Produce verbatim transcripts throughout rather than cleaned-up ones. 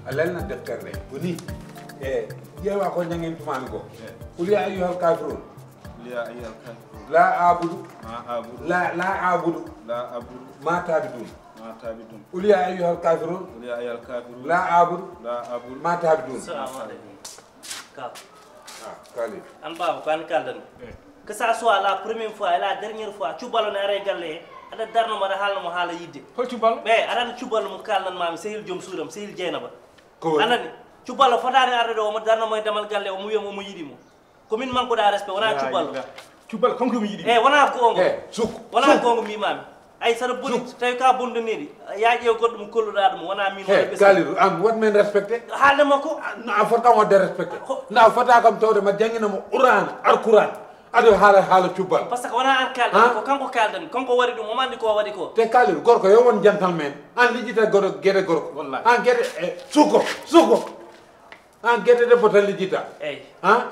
A lelna deftere nde ko ni. E ƴeewa ko janngintumaami ko. Qul ya ayyuhal kafirun. Qul ya ayyuhal kafirun. La abudu. Ma abudu. La, la abudu. La abudu. Ma tabidun. Ma tabidun. Qul ya ayyuhal kafirun. Qul ya ayyuhal kafirun. La abudu. La abudu. Ma tabidun. Assalamu alaikum. Ka. Ah, Khalid. An baaba, ko an kaldan. Que ça soit la première fois et la dernière fois, Cubballo ne ara e galle he, aɗa darno mo, aɗa haalna mo haala yidde. Hol Cubballo? Ɓe, aɗa anndi Cubballo mo kaldan maami, sehil joom suudam, sehil Jeynaba. Ko woni? A nani? Cubballo fotaani arde ɗo, omo darna mo e damal galle, omo wiya mo omo yiɗi mo. Ko min manqueɗa respect, wona Cubballo. Cubballo kanko mi yiɗi. E, wona goonga. E, sukko. Wona goonga mbimaami. Ay, saɗa boni, tawi ka bonɗo neɗi, yaa ƴeew goɗɗo mo kolluɗa ɗum, wona min. He, Kalidou, an wat men respecté. Haalde makko. No a fota mo dérespecté. No a fota kam tawde ma jangina mo Qur'an, Alquran. Ado haala, haala Cubbal. Parce que wona an kalɗen, ko kanko kalɗen, kanko waɗi ɗum, omo anndi ko waɗi ko. Te Kalidou, gorko yo won gentleman. An lijjita goɗo, gere gorko. Wallahi. An gere, e, suko, suko. An gere debbo tan lijjita. Eyi. Ha?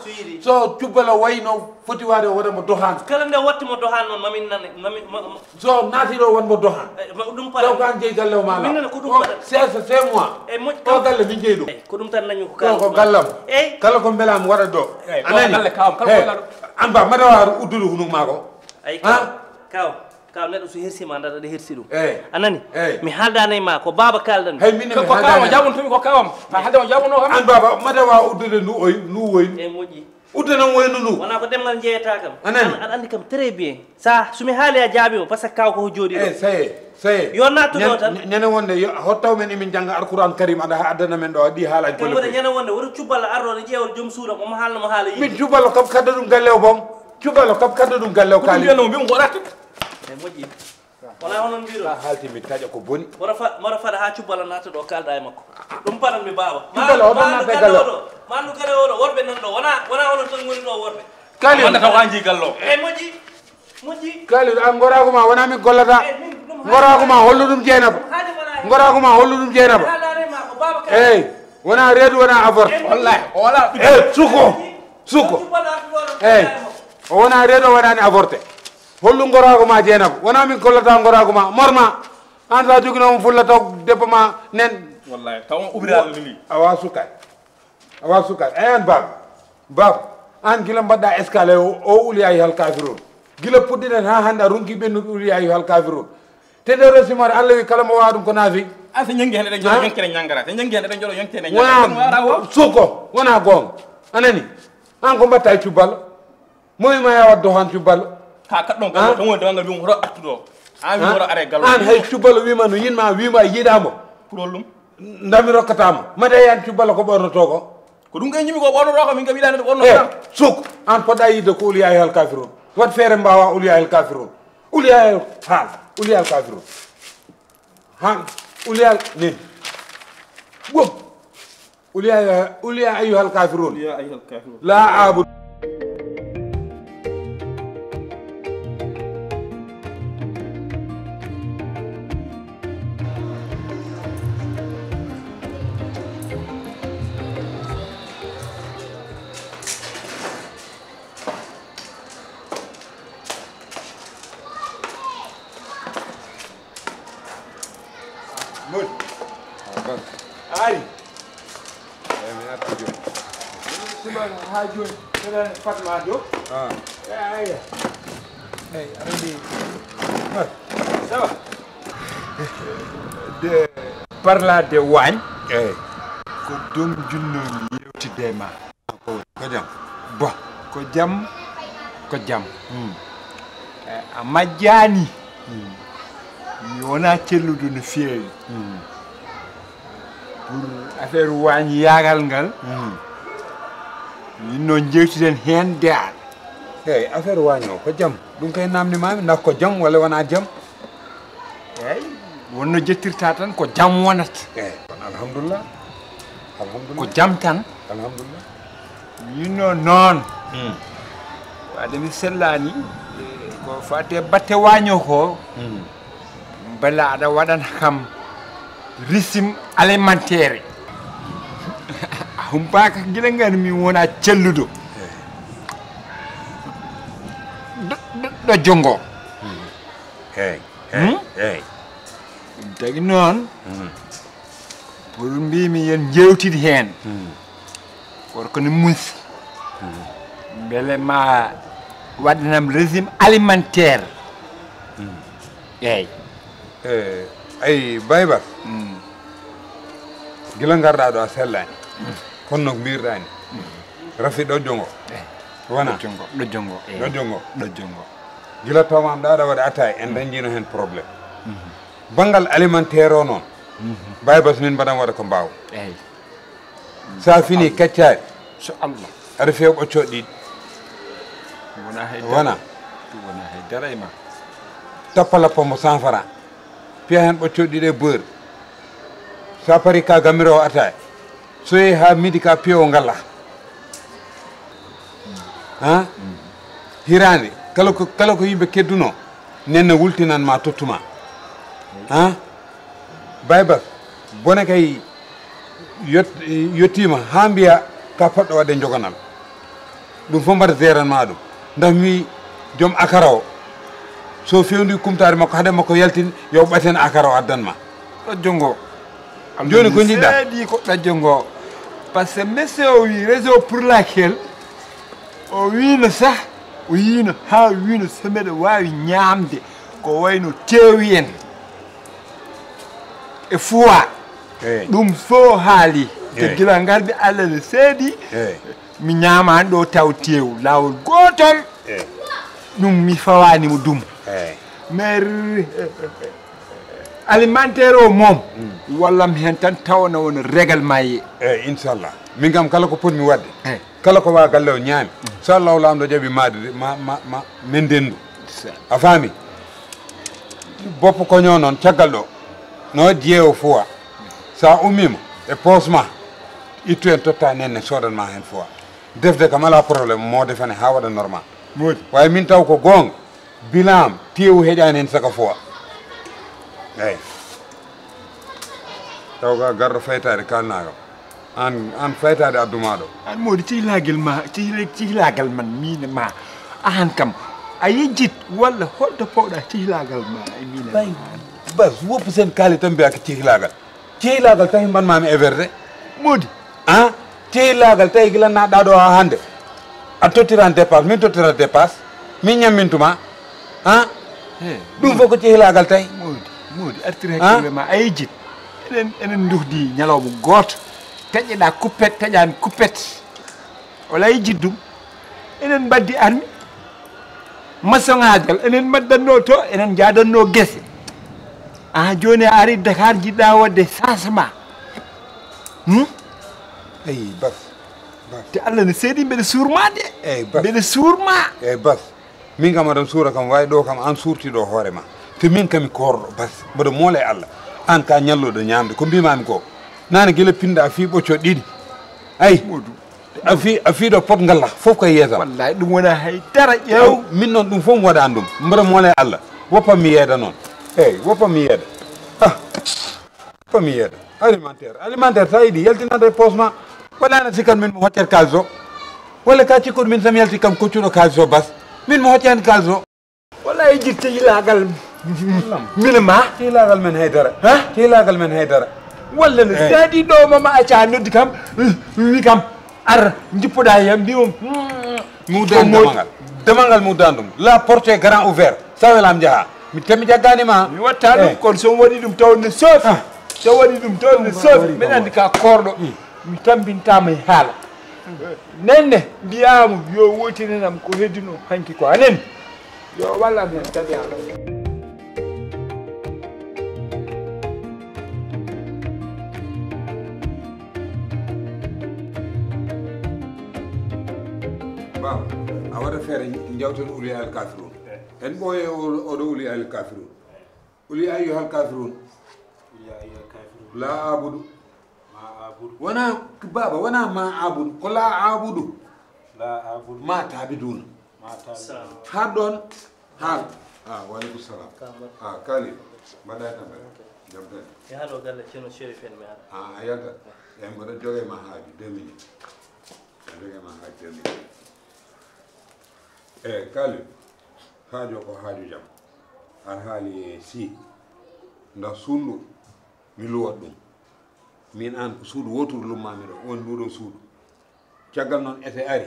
So Cubbal o wayi no foti waade o waɗa mo dohan. Kala nde watti mo dohan noon, mamin nane, mami, ma, ma. So naati ɗo won mo dohan. Eyi, ma ɗum paɗa. Taw ko an jeyi galle o maala. Min nana ko ɗum paɗa. C'est, c'est moi. Eyi, moƴƴi. O galle min jeyi ɗum. Eyi, ko ɗum tan nañu ko kala ko gallam. Eyi. Kala ko mbelaami waɗa ɗo. Eyi, a nani? Galle kawam, kala ko. An ba, mbaɗa waawi uddude hunuk maa ko. Eyi, kaw. Kaw. Kaw neɗɗo so hersi ma, dada ɗe hersi ɗum. Eyi. A nani? Eyi. Mi haaldaani e ma, ko baaba kaaldan. Hay min ko kaw jaabunto mi, ko kawam. Ta haalde o jaabunoo kam. An baaba, mbaɗa waawi uddude ndu oy, ndu woy. Eyi, moƴƴi. Uddanam wayno ndu. Wona ko ɗemngal jeeyata kam. A nani? An, aɗa anndi kam très bien. Sa, so mi haali a jaabi o, parce que kaw ko ko jooɗi ɗo. Eh, ça y est, ça y est. Yo nattu ɗo tan. Ñande wonde, yo, hottaw men emin jannga Alquran Karim, aɗa addana men ɗo, ɗi haala. Ɗum woni ñande wonde, woto Cubbal arɗo, ƴeewol joom suuɗo, omo haalna mo haala yimɓe. Min Cubbal kam kadda ɗum galle o bom. Cubbal kam kadda ɗum galle o kaali. Ɗum mbiyano, mbiyamo ko waɗata. Eh, moƴƴi. Wona hono mbiɗo. Sa haalti mi taƴa ko boni. Mboɗo fa-, mboɗo faɗa haa Cubbal naata ɗo kaalɗa e makko. Ɗum paɗan mi baaba. Cubbal o ɗon naata e galle o. Ma andu galle o ɗo, worɓe nan ɗo. Wona, wona onon tan ngoni ɗo worɓe. Kali. Wonde taw an jii galle o. Eyi, moƴƴi. Moƴƴi. Kali, an goraagu ma wona min gollata. Eyi, min, ɗum haali goraagu ma hollu ɗum Jeynaba. Ɗum haali ma. Goraagu ma hollu ɗum Jeynaba. Haalaare ma ko baaba Kali. Eyi, wona reedu, wona avorte. Eyi, wallahi, o wala. Eyi, suko. Suko. Ɗum Cubbal arɗo ɗo. Eyi. O wona reedu, o wonani avorte. Hollu ngoraagu ma Jeynaba. Wona min gollata ngoraagu ma. Morma. An sa joginoomo fulla taw debbo ma nen. Wallahi, taw on ubira Allah ni. Awa suka. Awa suka. Eyi an baaba. Baaba. An gila mbaɗɗa escale o, o uli ayi hal kafirun. Gila puɗɗiɗen ha hannde a ronki ɓennude uli ayi hal kafirun. Te nde resimore Allah wi kala mo wawa ɗum ko naafi. A so ñangi hen eɗen jooɗo yonkere ñangara. So ñangi hen eɗen jooɗo yonkere ñangara. Wona suko, wona goonga. A nani? An ko mbatta e Cubbal? Mo wima ya waddo han Cubbal. Ka kaɗɗon gallo tan woni dawangal wimo hoto artuɗo. An wimo hoto are gallo. An hay Cubbal wima no yinma wima yiɗamo. Pour ɗum. Ndami rokkatama. Mate yan Cubbal ko ɓornoto ko. Ko ɗum kay ñimi ko ɓornoto ko min kam yiɗani ɗo ɓornoto. Eh, suk. An poɗɗa yidde ko uliya hal kafirun. Wat feere mbawa uliya hal kafirun. Uliya hal. Uliya hal kafirun. Han. Uliya hal. Nin. Ɓum. قل يا أيها، قل يا أيها الكافرون. قل يا أيها الكافرون. لا أعبد. Moni. A ari. Eyi, mi arti jooni. Sima ha jooni, kala Fatma do. Ah. Eyi, eyi. Eyi, aɗa anndi. Ça va? De parla de waañ. Eyi. Ko ɗum njiɗnoomi yewtidde e ma. Ko jam. Bon, ko jam, ko jam. Hmm. Eh, a majjaani. Hmm. Mi wonaa celluɗo no feewi. Hmm. Pour affaire waañ yaagal ngal. Hmm. Min noon njeewtiden heen de an. Eeyi, affaire waañ o ko jam. Ɗum kay naamni maami, nak ko jam walla wonaa jam? Eeyi, wonno jettirta tan ko jam wonata. Eeyi, kono alhamdulillah. Alhamdulillah. Ko jam tan. Alhamdulillah. Min noon, noon. Hmm. Waade mi sellaani, eh, ko faati e batte waañ o ko. Hmm. Mbela aɗa waɗana kam régime alimentaire. A humpaaka gila ngan mi wona celluɗo. Ɗo, ɗo, ɗo jonngo. Hmm. Eeyi, eeyi, hmm? Eeyi. Ɗum tagi noon. Hmm. Ko ɗum mbimi yen jewtid heen. Koto ko ne munsi. Mbele ma waɗanam régime alimentaire. Eyyi. Eyyi, ayi, Baye Bass. Gila ngarɗa ɗo a sellani. Kono no mbirɗa ni. Rafi ɗojjo ngo. Wona? Ɗojjo ngo, ɗojjo ngo. Eyyi. Ɗojjo ngo. Ɗojjo ngo. Gila tawmam ɗa aɗa waɗa attaque, en dañjino hen problème. Banngal alimentaire o noon. Baye Bass min mbaɗan waɗa ko mbaw. Eyyi. Sa fini kaccaari. So Allah. Aɗa few ɓoccoo ɗiɗi. Wona hay Wona. Ɗum wona hay dara e ma. Tappa lappa mo cent francs. Piya hen ɓoccoo ɗiɗi e beurre. Sa pari ka gamiro o attaque. So yehi ha midi ka piyo ngalla. Ha? Hirande. Kala ko, kala ko yimɓe kedduno. Nenne wultinan ma tottuma. Ha? Baye Bass. Bone kay yot-, yettima ha mbiya ka poɗɗo waɗde joganal. Ɗum fof mbaɗa géran ma ɗum. Ndax mi joom akara o. So fewndi kumtare makko, haade makko yaltin, yo ɓaten akara o addan ma. Ɗojjo ngo. Joni ko jiɗɗa? Seedi ko ɗojjo ngo. Par ce que monsieur o wi raison pour laquelle o wino sah, o yino ha wino so mbeɗa wawi ñamde ko wayno tewi en e foie. Eyyi. Ɗum so haali. Te Eyyi. Gila ngarmi Allah ne seedi. Eyyi. Mi ñamani ɗo taw tew lawol gotol. Eyyi. Ɗum mi fawani mo dum. Eyyi. Mais alimentaire o moom. Wallam hen tan tawana wona règlement ye. Eyyi, inchallah. Min kam kala ko potmi wadde. Eyyi. Kala ko wa galle o ñaami. So Allah lamɗo jaɓi maade de, ma, ma, ma, min ndendu. A faami? Boppo koño noon caggal ɗo. No jeewo foie. Sa ummima e poos ma. Ittu hen totta nenne sodan ma hen foie. Defde kam ala problème mo defane ha waɗa normal. Modi. Way min taw ko goonga. Bilaam teewu heƴaani heen saka fowa. Eey. Taw ka garɗo faytaade kaalnaa kam. Aan, aan faytaade addu maa ɗo. Aan Moodi, cehilaagal ma, cehila-, cehilaagal man, miin e ma. Aan kam, a yejjit walla holto pawɗa cehilaagal ma e miin e ma? Bas, woppu sen kaali tan mbiyaa ko cehilaagal. Cehilaagal tawi mbaɗ maa mi héberger. Moodi. Ah, cehilaagal tawi gila naɗɗaa ɗo haa hannde. A tottiran dépasse, min tottiran dépasse. Min ñammintuma. Ah, He, ɗum fof ko cehilaagal tawi. Moodi, Moodi, artir Ah? hakkille ma, a yejjit. Eɗen, eɗen nduhdi ñalawma gooto. Taƴeɗaa kuppet, taƴaani kuppet. Wala yejjit ɗum. Eɗen mbaddi armi. Masoŋaajal, eɗen mbaddannoo to, eɗen njaadanno gese. Ah, jooni a ari Dakar, njiɗɗaa waɗde changement. Hmm? Ayi, bas. Bas. Te Allah ne seedi mbeɗa suurma de. Eey, bas. Mbeɗa suurma. Eey, bas. Min kam aɗa suura kam, waawi ɗo kam aan suurti ɗo hoore ma. Te min kam mi koorɗo, bas. Mboɗo moola e Allah. Aan ka ñalluɗo ñaamde, ko mbiimaami ko. Naane gila pinɗa a fii ɓocco ɗiɗi. Ayi. A fii, a fii ɗo pot ngalla, fof ko yeesam. Wallahi, ɗum wona hay dara, ƴeew. Min noon ɗum fof mi waɗaani ɗum. Mboɗo moola e Allah. Woppa mi yeeda noon. Eey, woppa mi yeeda. Ah. Woppa mi yeeda. Alimentaire. Alimentaire, sa yiɗi, yaltinata e poos ma. Wala na sikkan min mo hoccata kaalis o. Walla ka cikkuɗo min sam yalti kam koccuɗo kaalis o bas. Min mo hocca heen kaalis o. Wala e jitte yilaagal. Min ma. Cehilaagal men haydara. Ha? Cehilaagal men haydara. Walla no Eh. seedi ɗo mama acca noddi kam. Wi kam. Ar jippoɗa hen mbiwom. Muddani damal ngal. Damal ngal muddani ɗum. La porte est grand ouvert. Sa welam jaha. Mi temi jaggani ma. Mi watta ɗum, Eh. kono so mi waɗi ɗum taw ne soofi. Ah. So waɗi ɗum taw ne soofi. Mbeɗa andi ka koorɗo. Mi tambintama e haala. Nenne, mbiyama yo wotininam ko heddino hanki ko anen. Yo wallam hen tabiya. Baba, a waɗa feere jawten uli al kafirun. En ɓooye o- oɗo uli al kafirun. Uli ayyuhal kafirun. Ya ayyuhal kafirun. La abudu. Ma abudu. Wona, baba, wona ma abudu. Ko la abudu. La abudu. Ma tabiduna. Ma tabidu. Har ɗon. Har. Ah, wa alaikum salam. Ah, Kali. Mbaɗa e tampere. Jam tan. Mi haɗo galle Ceerno Chérif en mi haɗa. Ah, a yalta. Eyi, mboɗo joge ma haaju deux minutes. A joge ma haaju deux minutes. Eyi, Kali. Haaju ko haaju jam. Ar haali si. Nda sundu. Mi luwat ɗum. Min aan ko suudu wooturu lummaami ɗo, woni nduɗo suudu. Caggal noon ese ari,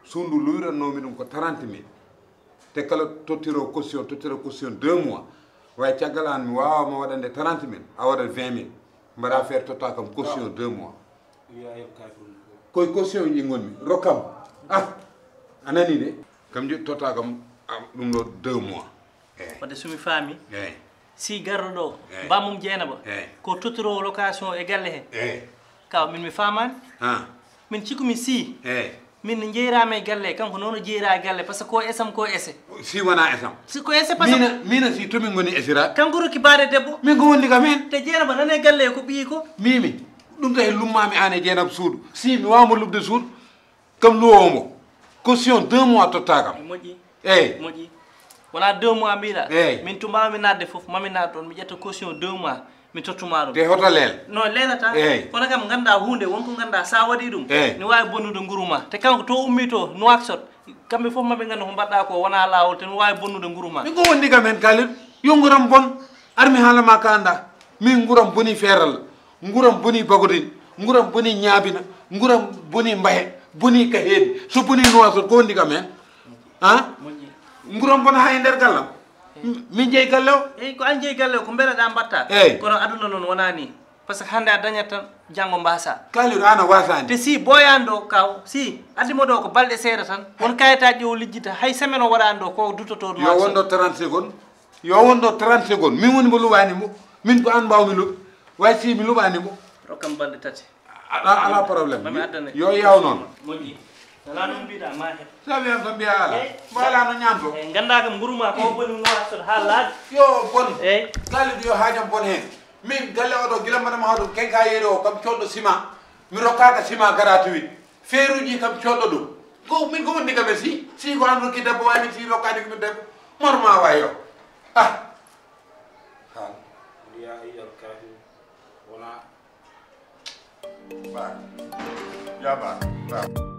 suudu luyrannoomi ɗum ko trente mille. Te kala tottiro caution, tottiro caution deux mois. Way caggal aan mi waawaa ma waɗande trente mille, a waɗat vingt mille. Mbaɗa affaire totta kam caution deux mois. Koye caution ji ngonmi, rokkam. Ah, a nani de. Kam je totta kam, ah, ɗum ɗo deux mois. Eyi. Wadde so mi faami, eyi, si garɗo ɗo, eyi, bammum Jeynaba, eyi, ko tottiroowo location e galle he. Eyi. Kaw, min mi faamaani. Ha. Min cikumi si. Eyi. Min no jeyraama e galle, kanko noon o jeyra e galle, parce que ko esam, ko ese. Si wona esam. Si ko ese, parce que mina, mina si to min ngoni esiraaɓe. Kanko rokki baade debbo. Min ko wondi kam heen. Te Jeynaba nane galle ko ɓiyi ko. Mimi, ɗum tahi lummaami aan e Jeynaba suudu. Si mi waawmo lubde suudu. Kam luwoowo mo. Caution deux mois totta kam. E moƴƴi. Eyi. Moƴƴi. Wona deux mois mbiɗa. Eyi. Min tuma mi naatde fof, mami naat toon, mi ƴetta caution deux mois, mi tottuma ɗum. Te hoto leel. No leelata. Eyi. Kono kam ngannda huunde, won ko ngannda sa waɗi ɗum. Eyi. Ne waawi bonnude nguru ma. Te kanko to ummi to, Nouakchott, kamɓe fof maɓe ngannda ko mbaɗɗa ko wona laawol, te ne waawi bonnude nguru ma. Min ko wondi kam heen, Kalidou. Yo nguram bon. Ar mi haala ma ka annda. Min nguram boni feeral. Nguram boni bagodin. Nguram boni ñaabina. Nguram boni mbahe. Boni ka heedi. So boni Nouakchott, ko wondi kam heen? Ha? Moƴƴi. Nguram bona haa e nder gallam. M-, min jeyi galle o. Eyi, ko an jeyi galle o, ko mbele ɗa mbatta. Eyi. Kono aduna noon wona ni. Parce que hannde a dañat tan, janngo mbasa. Kalidou, an a wasani. Te si boyan ɗo kaw, si addi mo ɗo ko balɗe seeɗa tan, won kayitaji o lijjita, hay semaine o waɗani ɗo ko duttoto ɗum. Yo won ɗo trente secondes. Yo won ɗo trente secondes. Min woni mo luɓani mo. Min ko an mbawmi luɓ. Way si mi luɓani mo. Rokkam balɗe tati. Ala, ala problème. Mami addane. Yo yaw noon. Moƴƴi. Ala noon mbiɗa ma heɓ. Sa wiyan tan mbiya ala. Eyi. Mbo ala no ñaamto. Eyi, ngannda kam nguru ma ko boni mo waɗa ha laaɓi. Yo bon. Eyi. Kalidou yo haajam bon heen. Min galle oɗo gila mbaɗa ma haɗum kenka yeeri o kam coɗɗo sima. Mi rokkaka sima gratuit. Feeruji kam coɗɗo ɗum. Ko min ko wondi kam e si. Si ko an rokki debbo wawi min si rokkani ko min debbo. Mor ma wayo. Ah. Hal. Ya ayyuhal kafirun. Wona. Ba. Ya ba. Ba.